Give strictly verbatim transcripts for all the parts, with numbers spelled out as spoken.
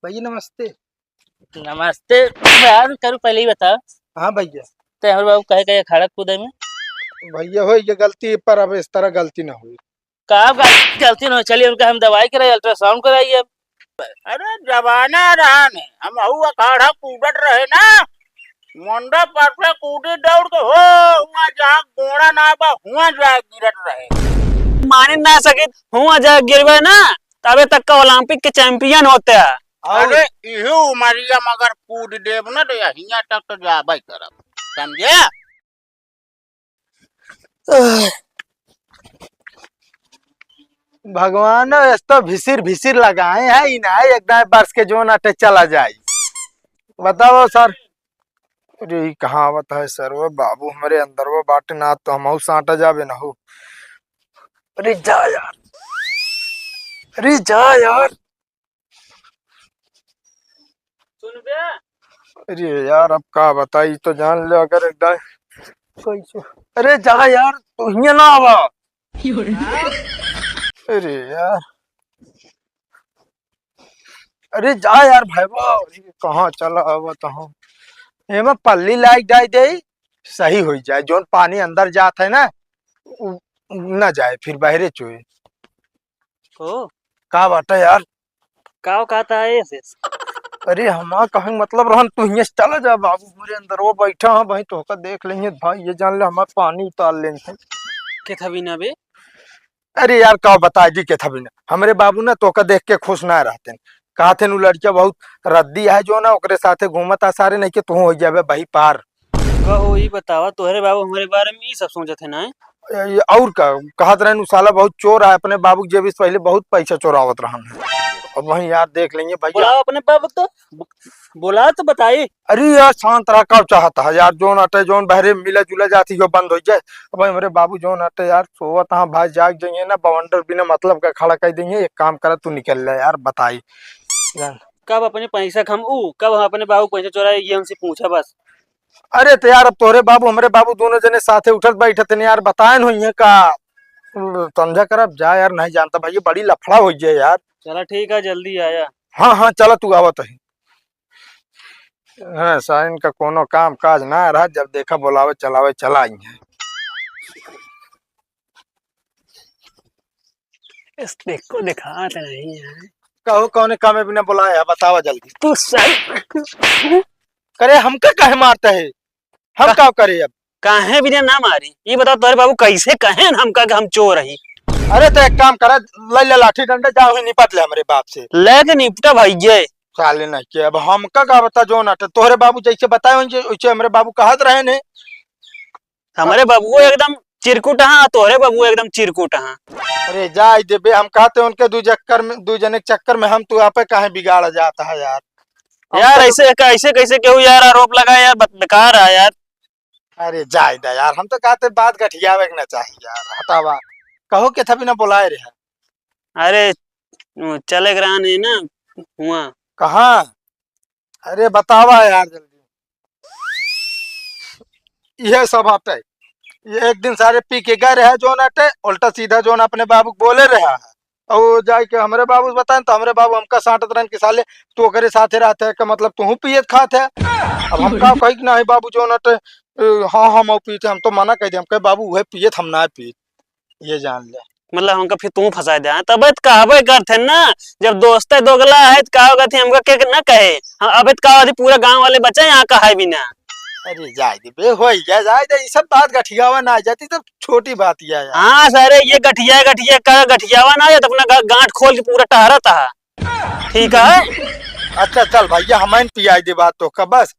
भैया नमस्ते। नमस्ते। यार करू, पहले ही बता। हाँ भैया। ते हमरे बाबू कहे कहे खड़ा कूदे में। भैया हो ये गलती, पर अब इस तरह गलती ना हुई। का गल-, गलती ना हो, चलिए उनका हम दवाई कराई, अल्ट्रासाउंड कराई अब। अरे जमाना रहा ने, हम हऊ अखाड़ा कूदत रहे ना, मंडप पर से कूदी दौड़ के हो, हुआ जहाँ गोड़ा ना बा, हुआ जाए गिरत रहे। माने ना सकित, हुआ जाए गिरबे ना, तबे तक का ओलंपिक के चैंपियन होते हैं। अरे इही उमरिया मगर कूद देब ना तो हियाँ तक तो जाबे करब, समझे? भगवान, इस तो भिसिर भिसिर लगाए हैं, ई ना एक दाएं बरस के जोन अटे चला जाई। बताओ सर। अरे, ई कहाँ आवत है सर? वो बाबू हमरे अंदर वो बाटे ना, तो हमहू साटा जाबे ना हो। अरे जा यार, अरे जा यार। सुन बे। अरे यार, अब का बताई, तो जान ले अगर एक दाएं कैसे। अरे जा यार, तू हियां ना आवा। अरे यार, अरे जा यार भाई, वो कहाँ चला आवा तो हम एमा पल्ली लाइक डाई दे, सही हो जाए, जोन पानी अंदर जात है ना, उ ना जाए, फिर बाहरे चोए। ओ। का बात है यार? का कहता है ऐसे? अरे हमार कहे मतलब रहन, तू हियां से चला जा बाबू, हमरे अंदर वो बैठा है भाई, तोहका देख लेंगे भाई, ये जान ले हमार पानी उतार लेंगे। के था बिना बे? अरे यार, का बताई जी के था बिना, हमरे बाबू ना तोहका देख के खुश ना रहते, कहते उ लड़किया बहुत रद्दी है जो ना, ओकरे साथे घूमत आ सारे, नहीं के तू हो जाबे भाई पार। कहो, ई बतावा, तोहरे बाबू हमरे बारे में ई सब सोचत है ना? ए, ये और का? कहत रहन, "उ साला बहुत चोर है, अपने बाबू के जेब से पहले बहुत पैसा चोरावत रहन है।" अब वहीं यार देख लेंगे भैया। बुलाओ अपने बाबू तो, ब-, बुलाओ तो बताई। अरे यार, शांत रहा, का चाहत है यार? जोन अटे, जोन बहरे मिला जुला जाती हो, बंद हो जाए। अब हमरे बाबू जोन अटे यार, सोवत हाँ भाई, जाग जाइए ना, बवंडर बिना मतलब का खड़ा कर देंगे। एक काम करा, तू निकल ले यार, बताई। कब अपने पैसा खम ऊ, कब हम अपने बाबू पैसा चोराए, ये हमसे पूछा बस। अरे तो यार, अब तोहरे बाबू, हमरे बाबू, दोनों जने साथे उठत बैठत ने यार, बताए न होइए का? समझा कर, अब जा यार, नहीं जानता भाई, ये बड़ी लफड़ा हो गया यार। चला ठीक है, जल्दी आया। हाँ, हाँ, चला तू आवत है। हाँ, साइन का कोनो काम काज ना रहा, जब देखा बोलावे चलावे चला आई है। इस देख को दिखात नहीं है। कहो, कौने कामे बिना बुलाए है, बतावा जल्दी। तू सर करे, हमका काहे मारता है? हम का-, का करे अब? काहे बिना ना मारी? ये बताओ, तोरे बाबू कैसे कहे न हमका कि हम चोर हई? अरे, तो एक काम करा, ले ले लाठी डंडा, जाओ ही निपट ले हमरे बाप से। लेके निपटा भाई ये। साले नहीं के, अब हमका का बता, जो ना तो तोहरे बाबू जैसे बताए होंगे, वैसे हमरे बाबू कहत रहे ने। हमरे बबुओ एकदम चिरकुट हाँ, तोहरे बबुओ एकदम चिरकुट हाँ। अरे जाए दे बे, हम कहते उनके दू चक्कर में, दू जने के चक्कर में हम तू आपे काहे बिगाड़ जाता है यार? हम यार तो ऐसे, ऐसे कैसे केहू यार आरोप लगाए यार, बत-, बेकार है यार। अरे जाए दे यार, हम तो कहते बात गठियावे के ना चाहिए यार, हटावा। कहो के था बिना बुलाए रहे। अरे, वो चले के रहन है ना, हुआ। कहाँ? अरे बतावा यार जल्दी। यह सब हटे। ये एक दिन सारे पी के गए रहे जोन अटे, उल्टा सीधा जोन अपने बाबू के बोले रहा है। और वो जाए के हमरे बाबू से बताएं तो हमरे बाबू हमका साटत रहन कि साले तू ओकरे साथे रहते है, का मतलब तू पियत खात है। अब हम का कही कि नहीं बाबू जोन अटे, ए, हाँ, हाँ, हम पीते, हम तो मना कर दे, हम कहे बाबू वह पियत, हम ना पीत। ये जान ले। मतलब हमका फिर तू फंसा दे, हाँ? तबे तो कहबे करते ना, जब दोस्ते दोगला है तो का होगा थी हमका के ना कहे। हाँ, अबे तो का होती पूरा गांव वाले बचे यहाँ का है भी ना। अरे जाए दे बे, हो ही गया, जाए दे, ये सब बात गठियावा ना आ जाती, सब छोटी बात ही है यार। हाँ सर, ये गठिया गठिया का गठियावा ना आ जाता, अपना गा-, गांठ खोल के पूरा टहरा था। ठीक है। अच्छा चल भैया, हम पियाई दे बात तो का बस,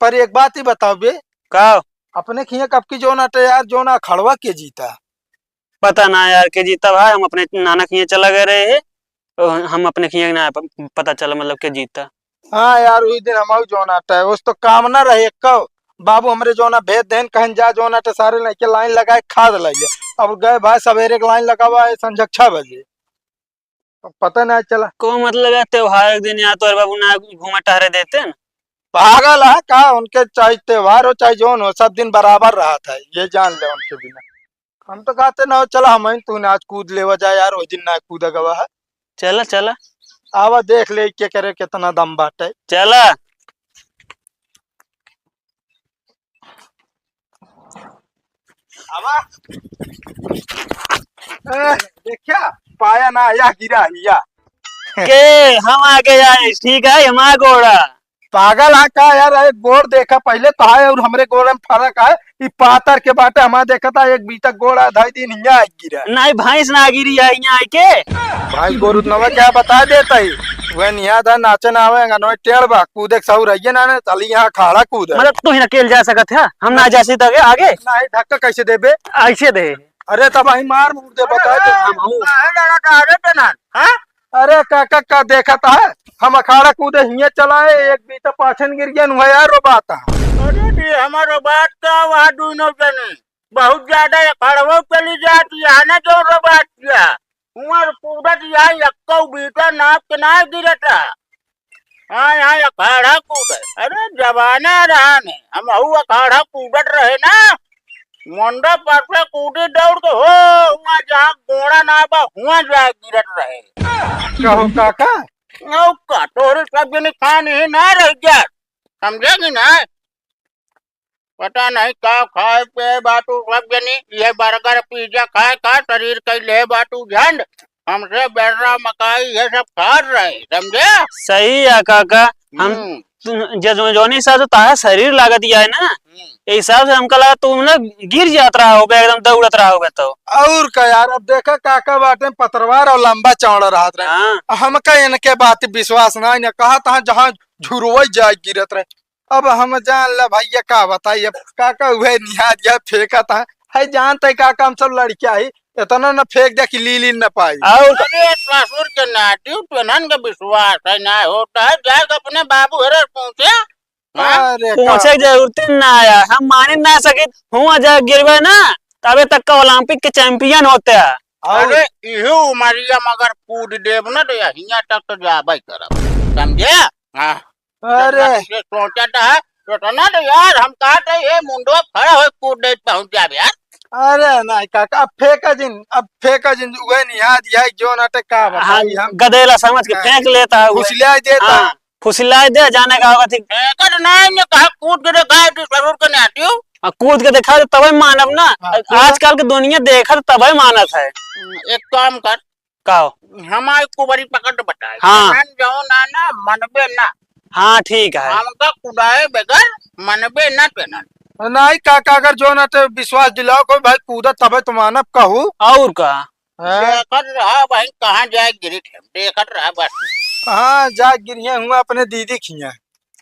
पर एक बात ही बताओ बे। का? अपने खिया कब की जोन अटे यार, जोन अखड़वा के जीता? पता ना यार के जीता भाई, हम अपने नाना के यहाँ चला गए रहे हैं, तो हम अपने के यहाँ ना प-, पता चला मतलब के जीता। हाँ यार, उस दिन हम जोना टे, उस तो काम ना रहे एक्को। बाबू हमरे जोना भेज देन, कहन जा जोना टे सारे लेके लाइन लगाए खाद ले ले। अब गए भाई सवेरे के लाइन लगावा है संझा छह बजे। अब पता ना चला। को मतलब है त्योहार के दिन यहाँ तोहरे बाबू ना घूमे टहरे देते न? पागल है का? उनके चाहे त्योहार हो चाहे जोन हो, सब दिन बराबर रहा था, ये जान ले उनके बिना। हम तो कहते ना हो, चला हम तू आज कूद लेवा जाए यार, वो दिन ना कूदा गवा है। चला, चला। आवा देख ले के करे कितना दम बाटे। चला। आवा। ए, देखा, पाया ना आया, गिरा हिया। के हम आगे आए, ठीक है, हमारा गोड़ा। पागल है का यार? अरे गोड़ देखा पहले तो है, और हमरे गोड़ में फर्क है। ई पातर के बाटे, हमार देखा था एक बीता गोड़ है, धाई दिन हिया आ गिरा। नहीं, भैंस ना गिरी है हिया आके। भैंस गोरू नवा क्या बता देता ही। वह निया था नाचे ना आवे, अंगनवा टेढ़ बा, कूदे के सहूर है ना, ना, चली यहाँ खाड़ा कूदे। मतलब तू ही अकेल जा सकत है, हम ना जा सकते आगे, आगे? नहीं, धक्का कैसे देबे? ऐसे दे। अरे तब वही मार मुड़ दे, बता दे। हम हूँ। काहे लड़ा का रे पेनान? हाँ? अरे काका का देखत है, हम अखाड़ा कूदे हिये चलाए, एक बीता पाछन गिर गया, नुहा यार रोबात है। अरे जी, हमार रोबात का वहाँ दुनो जने बहुत ज्यादा अखाड़वो चली जात, यहाँ ना जो रोबात किया, हुआं कूदत यहाँ एक्को बीता नाप के ना गिरता। हाँ, यहाँ अखाड़ा कूदे। अरे, जमाना रहा ने, हमहू अखाड़ा कूदत रहे ना। मुंडा पर से कूदी दौड़ के हो, हुआं जहाँ गोड़ा ना बा, हुआं जाए गिरत रहे। कहो काका? ओ का, तोहरे सब जने खान ही ना रह गया, समझे कि ना? पता नहीं का खाए पिए बाटू सब जनी, ये बर्गर पिज्जा खाए का शरीर कैले बाटू झंड। हमसे बेर्रा मकाई ये सब खात रहे, समझे? सही है काका, हम हम्म। तू, जे जो, जोनी हिसाब से तारा शरीर लागत या है ना, हम्म। ये हिसाब से हमका लगा तू ना गिर जात रहा होबे, एकदम दौड़त रहा होबे तो। और का यार, अब देखा काका बाटे पतरवार और लंबा चौड़ा रहत रहे। हाँ। हमका इनके बात विश्वास ना, इन्हें कहा था जहाँ झुरवई जाए गिरत रहे। अब हम जान ला भैया का बताई, अब काका उहे निहार या फेंकत है, है जानते काका हम सब लड़किया ही, इतना न फेंक दे कि ली ली न पाई। और अरे ससुर के नाती, पेनहन के विश्वास है ना होता है, जाके अपने बाबू हरे पूछे। हाँ? अरे का पहुँचे के जरूरत ही ना आया, हम माने ना सके, हुआं जा गिरबे ना, तबे तक का ओलंपिक के चैंपियन होते हैं। और अरे इहू उमरिया मगर कूद देब ना तो हियां तक तो जाबे करब, समझे? हाँ। अरे। ये सोचत है, सोचना तो यार, हम कहत है, ये मुंडवा खड़ा होए कूद दे पहुंच जाब यार। अरे नहीं काका, अब फेंका जिन, अब फेंका जिन, उहे निहार या जो नाटक का हाँ, बताई हम। गदेला समझ के हाँ। फेंक लेता है उहे। फुसलिया देता। हाँ, फुसलिया दे, जाने का होगा ठीक। फेंकत नहीं, ने कहा कूद के दिखा दे, जरूर के नहीं आती हूँ। हाँ, कूद के दिखा दे, तबे मानब ना। हाँ, कूद। आजकल के दुनिया देखत तबे मानत है। एक काम कर, का हो? हमारे कुबरी पकड़ बताए। हाँ। हम जौन ना, ना मनबे ना। हाँ, ठीक है। हमका कुदाए बगैर मनबे ना पेनन। नहीं काका, अगर जो ना तो विश्वास दिलाओ कोई भाई कूदा तबे तो मानब कहू। और का? हाँ। देखत रहा भाई, कहाँ जाए गिरी थे, देखत रहा बस। कहाँ जाए गिरिया हुआ अपने दीदी खिया।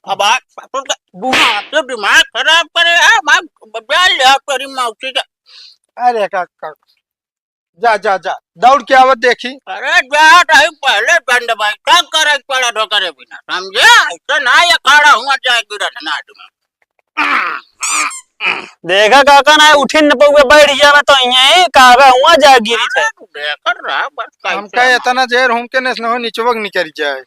अब आज ससुर का बुढ़ा तो दिमाग खराब करे है, मार बजा लिया तेरी मौसी का। अरे काका, जा, जा, जा, दौड़ के आवत देखी। अरे जा रही, पहले दंड बैठक करे पड़ा ठोकरे बिना, समझे? ऐसे ना ये खड़ा हुआ जाए गिरत ना आदमी। देखा काका ना उठिन न पउवे, बैठ गया मैं तो यहीं, काबे हुआ जाए गिरी थे। अरे तू देखत रहा बस कैसे हमका हमार इतना जेर हूँ के नेस न हो निचवक निकल जाए।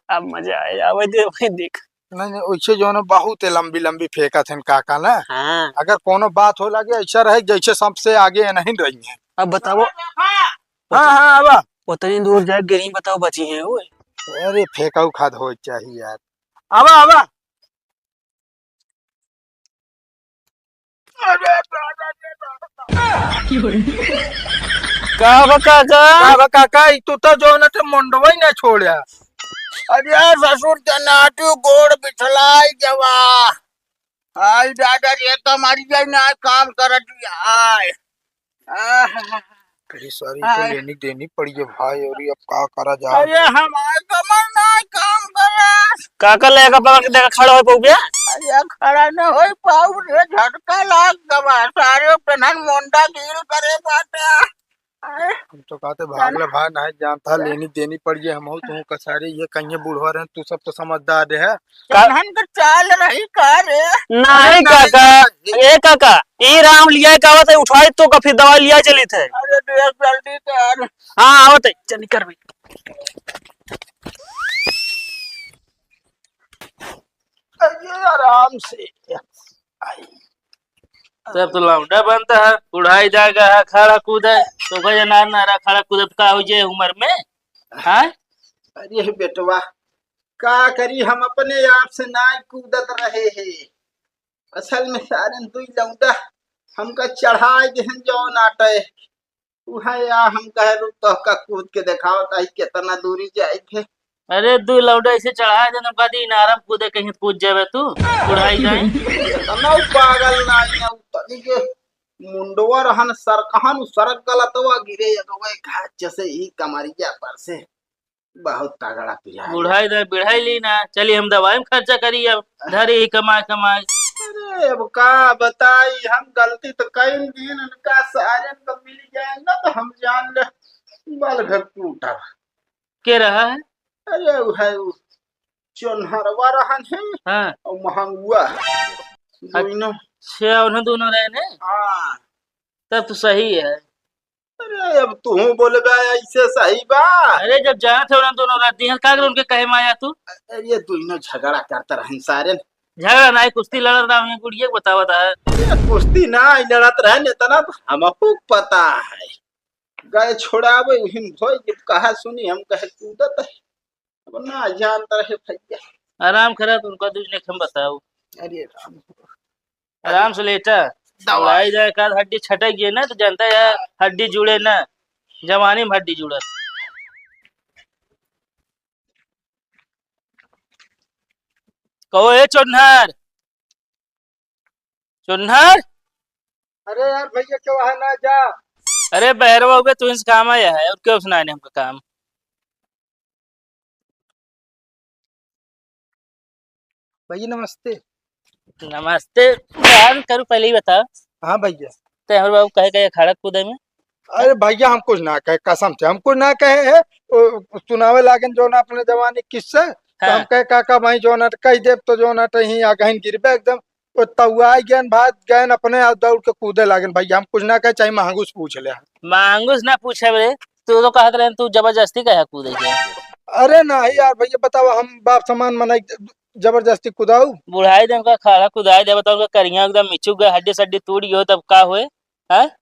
अब मजा आए, आवे दे भाई देख। नहीं, नहीं, वैसे जो ना बहुत लंबी लंबी फेंकत हन काका ना। हाँ। अगर कोनो बात हो लगे ऐसा रहे जैसे सबसे आगे नहीं रही है। अब बताओ। हाँ, हाँ, आवा। उतनी दूर जाए गिरी बताओ बची हैं वो। अरे फेंकाऊ खाद हो चाहिए यार। आवा, आवा। अरे दादा रे दादा। का बा काका? का बा काका? ई तू तो जो ना ते मुंडवा ही ना छोड़ा। अरे ससुर के नाटू गोड़ बिछलाई जवा। आई दादा रे, कमरिया ना काम करत आय। आह। अरे सॉरी, तो आय। लेनी देनी पड़ी है भाई, और ये अब का करा जाए? अरे हमार कमर ना काम करे। काका लेगा पकड़ के देखा, खड़ा हो पाऊ बे? अरे खड़ा न हो पाऊ रे, झटका लाग गवा। सारे पेनहन मोंडा गील करे बाटे। हम तो कहते भाग ले भाई, नहीं जानता, लेनी देनी पड़ गई, हम हो तू कसारे, ये कहीं बुढ़वा रहे, तू सब तो समझदार रहे। का- कन्हन के चाल रही का रे? नहीं अरे काका, नहीं। ए काका, ई राम लिया का आवत है, उठाई तो का फिर दवाई लिया चली थे। अरे देख जल्दी कर। हाँ, आवत है, चल निकर भाई। अरे आराम से। तब तो लौंडा बनता है, बुढ़ाई जाएगा है, खड़ा कूदे, तो भाई ना, ना रहा, खड़ा कूदे, तो का हो जाए उम्र में? हाँ? अरे बेटवा, का करी, हम अपने आप से नाई कूदत रहे हैं। असल में सारन दुई लौंडा हमका चढ़ाए देहन जौन आटे। उहाँ या हम कहे, "रुक, तोहका कूद के देखावत हई, केतना दूरी जाए के।" अरे, दुई लौंडा ऐसे चढ़ाए देहन, हमका दी इनारम कूदे, कहीं कूद जाबे तू, बुढ़ाई जाए। केतना उ पागल नाई है, उ तनी के मुंडवा रहन सरकहन, उ सरक गलतवा गिरे, एगो घाच से ही कमरिया पर से। बहुत तगड़ा पिराई। बुढ़ाई दे, बिढ़ाई ली ना। चली, हम दवाई में खर्चा करी, अब धरी ही कमाए, कमाए। अरे, अब का बताई, हम गलती तो कई दिन उनका सारे को मिल जाए ना, तो हम जान ले, बल घर टूटा। के रहा है? अरे, वो है, वो चोन्हरवा रहन है। हाँ। और महंगुआ। अच्छा, दोनों। उन्हें दोनों रहे ने? हाँ। तब तो सही है। अरे, अब तू बोलबे ऐसे सही बा? अरे, जब जानत है उन्हें दोनों रात दिहन, का करे उनके कहे में आया तू? अरे, ये दोनों झगड़ा करत रहन सारे। झगड़ा ना, कुश्ती लड़त रहा, हमें गुड़िया के बतावत है। अरे, कुश्ती ना, ई लड़त रहन, इतना तो हमको पता है। गए छोड़ावे, उहिन भोई, जब कहा सुनी, हम कहे कूदत है। अब ना जानत रहे भैया। आराम करा, तो उनका दूज ने हम बताओ। अरे राम। आराम से लेटा। दवाई। दवाई जाए का हड्डी छटक गई ना, तो जानता है यार, हड्डी जुड़े ना, जवानी में हड्डी जुड़त। कहो, ए चोन्हर, चोन्हर। अरे यार भैया, क्यों है ना जा। अरे बहरवा हो गए, तू इस काम आया है, और क्यों सुनाने हमका काम? भैया नमस्ते। नमस्ते। ध्यान करू, पहले ही बता। हाँ भैया। ते हमरे बाबू कहे, कहे अखाड़ा कूदे में? अरे भैया, हम कुछ ना कहे, कसम से हम कुछ ना कहे है। ओ, सुनावे लागन जो ना अपने जवानी किस्से, तो हाँ। हम कहे, "काका भाई जो ना कह देब तो जो ना तो यहीं आगहिन गिरबे एकदम।" ओ तउआई गयन, भाग गयन, अपने आप दौड़ के कूदे लागन। भैया हम कुछ ना कहे, चाहे महंगूस पूछ ले। महंगूस ना पूछे रे, तू तो कहत रहे तू जबरदस्ती कहे कूदे के। अरे नहीं यार भैया, बताओ हम बाप समान मनाई जबरदस्ती कुदाऊ? बुढ़ाई दे उनका खाड़ा कुदाई दे, बताओ उनका करिया एकदम मिचुक गए, हड्डी सड्डी टूट गई हो तब का होए? हैं?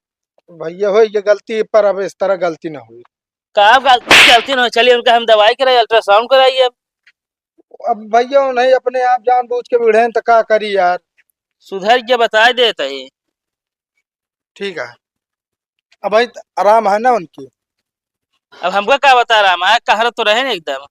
भैया हो ये गलती, पर अब इस तरह गलती ना हुई। का गलती, गलती ना हुई? चलिए उनका हम दवाई कराई, अल्ट्रासाउंड कराई अब। अब भैया नहीं अपने आप जानबूझ के बिढ़े हैं तो का करी यार? सुधर के बताई देत है। ठीक है। अब भाई आराम है ना उनकी? अब हमका का बता आराम है, कहर तो रहे ना एकदम।